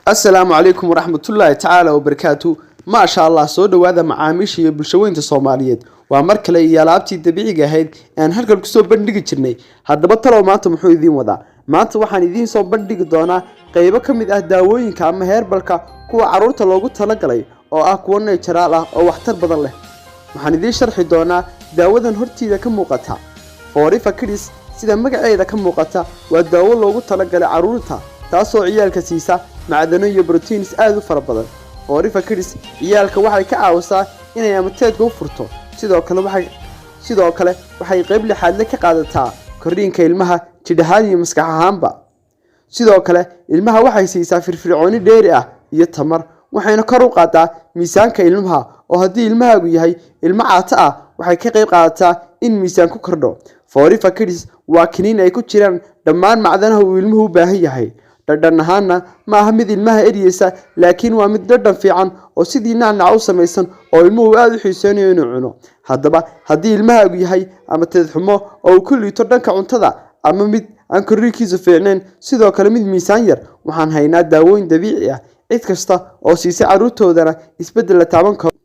Asalaamu calaykum waraxmatullaahi tacaala wabarakaatu. Maasha Allah, soo dhowaada macaamiisha iyo bulshaweynta Soomaaliyeed. Waa mar kale iyo alaabtii dabiiciga ahayd ee aan halkan kusoo bandhigi jirnay. Haddaba talow maanta muxuu idiin wadaa? Maanta waxaan idiin soo bandhigi doonaa qeybo ka mid ah daawooyinka ama heerbalka, kuwa carruurta loogu talagalay oo ah kuwo natural ah oo waxtar badan leh. Waxaan idiin sharxi doonaa daawadan hortiida ka muuqata, Forever Kids. Sida magaceeda ka muuqata, waa daawo loogu talagalay carruurta, taasoo ciyaalka siisa macdano iyo proteins aada u fara badan. Forever Kids ciyaalka waxay ka caawisaa inay appetite-ka u furto. Sidoo kale waxay qayb lixaadle ka qaadataa korriinka ilmaha, jidh ahaan iyo maskax ahaanba. Sidoo kale ilmaha waxay siisaa firfircooni dheeri ah iyo tamar, waxayna kor u qaadaa miisaanka ilmaha, oo haddii ilmahaagu yahay ilmo caato ah, waxay ka qayb qaadataa in miisaan ku kordho. Forever Kids waa kiniin ay ku jiraan dhammaan macdanaha uu ilmuhu u baahan yahay. Dhadhan ahaanna ma aha mid ilmaha eryeysa, laakiin waa mid dhadhan fiican oo sidii nacnac u samaysan oo ilmuhu aada u xiiseynayo inuu cuno. Haddaba haddii ilmahaagu yahay appetite xumo oo uu ku liito dhanka cuntada, ama mid aan korriinkiisu fiicnayn, sidoo kale mid miisaan yar, waxaan haynaa daawooyin dabiici ah, cid kasta oo siisa carruurtoodana isbeddel la taaban karo.